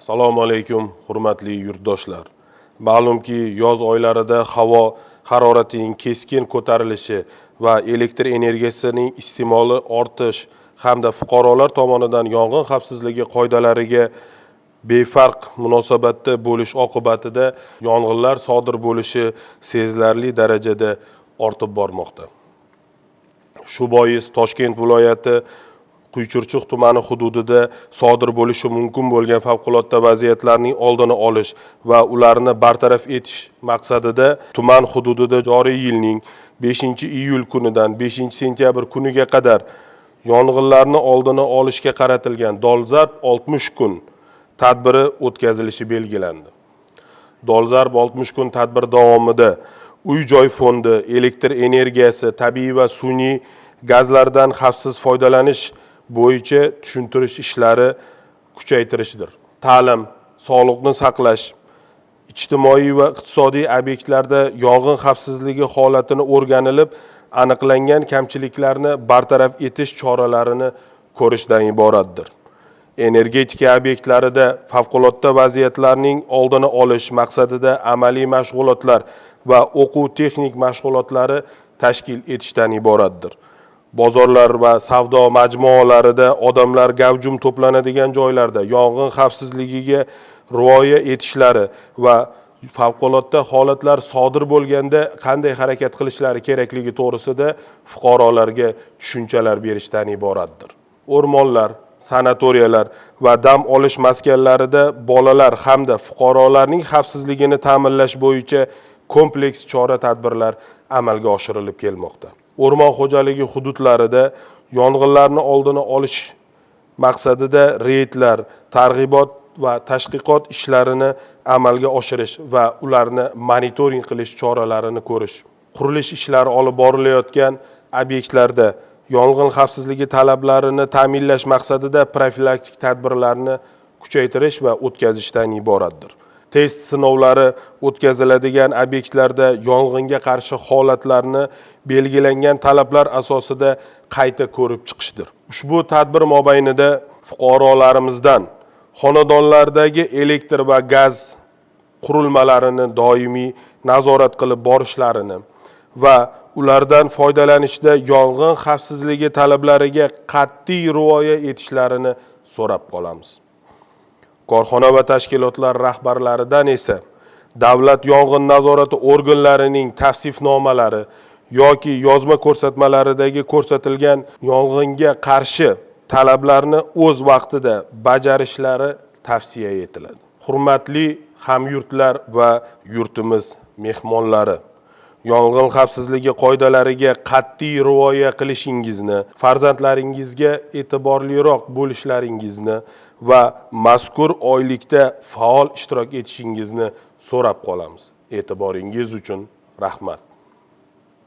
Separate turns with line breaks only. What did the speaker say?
Assalomu alaykum, hurmatli yurtdoshlar. Ma'lumki, yoz oylarida havo haroratining keskin ko'tarilishi va elektr energiyasining iste'moli ortish hamda fuqarolar tomonidan yong'in xavfsizligi qoidalariga befarq munosabatda bo'lish oqibatida yong'inlar sodir bo'lishi sezilarli darajada ortib bormoqda. Shu bois Toshkent viloyati Quychirchiq tumani hududida sodir bo'lishi mumkin bo'lgan favqulodda vaziyatlarning oldini olish va ularni bartaraf etish maqsadida tuman hududida joriy yilning 5-iyul kunidan 5-sentyabr kuniga qadar yong'inlarni oldini olishga qaratilgan dolzarb 60 kun tadbiri o'tkazilishi belgilandi. Dolzarb 60 kun tadbir davomida uy-joy fondi, elektr energiyasi, tabiiy va sun'iy gazlardan xavfsiz foydalanish bo'yicha tushuntirish ishlari kuchaytirishdir. Ta'lim, sog'liqni saqlash, ijtimoiy va iqtisodiy obyektlarda yong'in xavfsizligi holatini o'rganilib, aniqlangan kamchiliklarni bartaraf etish choralarini ko'rishdan iboratdir. Energetika obyektlarida favqulodda vaziyatlarning oldini olish maqsadida amaliy mashg'ulotlar va o'quv texnik mashg'ulotlari tashkil etishdan iboratdir. Bozorlar va savdo majmualarida odamlar gavjum to'planadigan joylarda yong'in xavfsizligiga rioya etishlari va favqulodda holatlar sodir bo'lganda qanday harakat qilishlari kerakligi to'g'risida fuqarolarga tushunchalar berishdan iboratdir. O'rmonlar, sanatoriyalar va dam olish maskanlarida bolalar hamda fuqarolarning xavfsizligini ta'minlash bo'yicha kompleks chora-tadbirlar amalga oshirilib kelmoqda. O'rmon xo'jaligi hududlarida yong'inlarni oldini olish maqsadida reydlar, targ'ibot va tashqiqot ishlarini amalga oshirish va ularni monitoring qilish choralarini ko'rish. Qurilish ishlari olib borilayotgan obyektlarda yong'in xavfsizligi talablarini ta'minlash maqsadida profilaktik tadbirlarni kuchaytirish va o'tkazishdan iboratdir. Test sinovlari o'tkaziladigan obyektlarda yong'inga qarshi holatlarni belgilangan talablar asosida qayta ko'rib chiqishdir. Ushbu tadbir mobaynida fuqarolarimizdan xonadonlardagi elektr va gaz qurilmalarini doimiy nazorat qilib borishlarini va ulardan foydalanishda yong'in xavfsizligi talablariga qat'iy rioya etishlarini so'rab qolamiz. Korxona va tashkilotlar rahbarlaridan esa davlat yong'in nazorati organlarining tavsifnomalari yoki yozma ko'rsatmalaridagi ko'rsatilgan yong'inga qarshi talablarni o'z vaqtida bajarishlari tavsiya etiladi. Hurmatli hamyurtlar va yurtimiz mehmonlari, yong'in xavfsizligi qoidalariga qat'iy rioya qilishingizni, farzandlaringizga e'tiborliroq bo'lishlaringizni va mazkur oylikda faol ishtirok etishingizni so'rab qolamiz. E'tiboringiz uchun rahmat.